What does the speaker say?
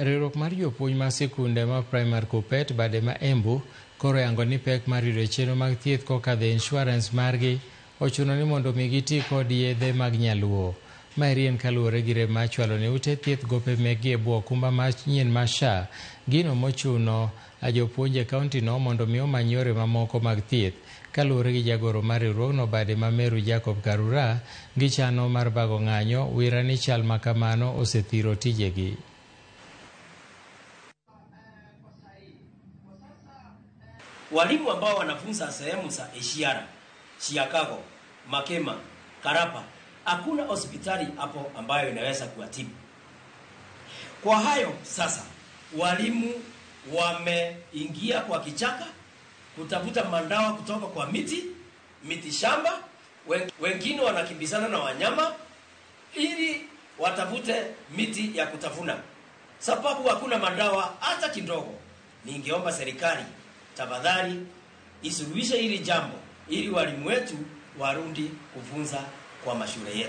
Riwruok mar jopuonj mag sikunde ma primar Kuppet bade ma Embu koro oyango ni pek mar yudo chenro mag thieth kokadho e insurance margi ochuno ni mondo mi giti kod yedhe mag nyaluo. Maeri en kaluwore gi rem mar chwalo ne ute thieth gope mekgi e bwo okumba manyien mar SHA, gino mochuno jopuonj e kaunti no mondo mi omany yore mamoko mag thieth. Kaluwore gi jagoro mar riwruogno bade ma Meru Jacob Karura, gichano mar bago ng'anyo wira ni chal ma kamano osethiro tijegi. Walimu ambao wanafunza sehemu za Ishiara, Chiakago, Makema, Karapa, hakuna hospitali hapo ambayo inaweza kuwatibu. Kwa hayo sasa, walimu wameingia kwa kichaka kutafuta mandawa kutoka kwa miti, miti shamba, wengine wanakimbizana na wanyama ili watafute miti ya kutafuna, sababu hakuna mandawa hata kidogo. Ningeomba serikali tafadhali isuluhishe hili jambo ili walimu wetu warudi kufunza kwa mashule yetu.